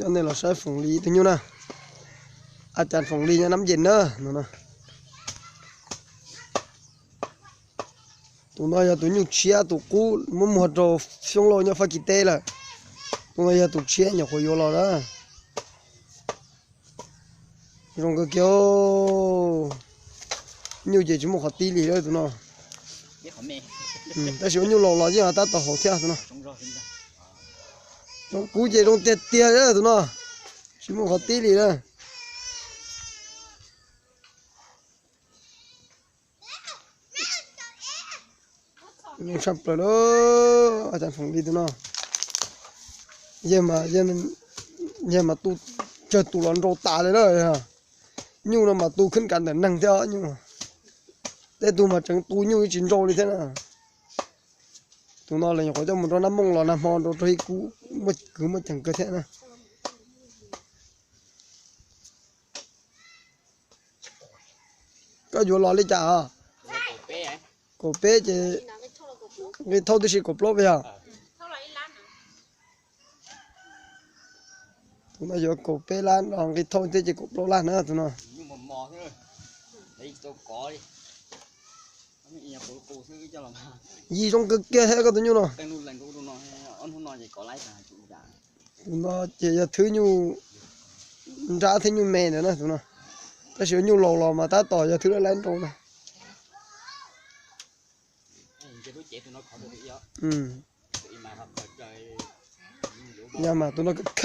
Coj nej los saib Foom Lis tus nyuj na. A cas Foom Lis nyob Nab Yes na no. Tus no yog tus nyuj tshiab tus qub muab muag rau Xyooj Lauj nyob Fab Kis teb lawm. Tus no yog tus tshiab nyuam qhuav yuav los na. Zoo kawg kiag. Nyuj ces tsis muaj qhov tib li lawm tus no. Tab sis ua nyuj laus los yeej tab tom haum thiab tus no. Zoo kub ces zoo tiag tiag tus no. Tsis muaj qhov tib li lawm. Zoo tshaj plaws lawm, a cas Foom Lis tus no. Yawg mas tu tsawg tus los nrau tas li na. Nyuj no mas tu khwb kav ntawm neeg thiab nyuj. Tej tug mas tseem tu nyuj tsis nrau li thiab na. Tus no los nyuam qhuav coj mus rau Nab Mooj los nag hmo rau rau ib kub muaj kwv muaj ceem kawg thiab na. Koj yuav los li cas? Kaum peb ces nqi thauj tib si kaum plaub yog. Tus no yuav kaum peb lab los nqi thauj thiab ces kaum plaub lab na tus no. Yig zoo kawg kiag thiab koj tus nyuj no. Tus no ces yog thwb nyuj nrab thiab nyuj me ntawd na tus no. Tab sis nyuj laus los mas tab tom yog thwb lab lab nrau na. Yog mas tus no kawg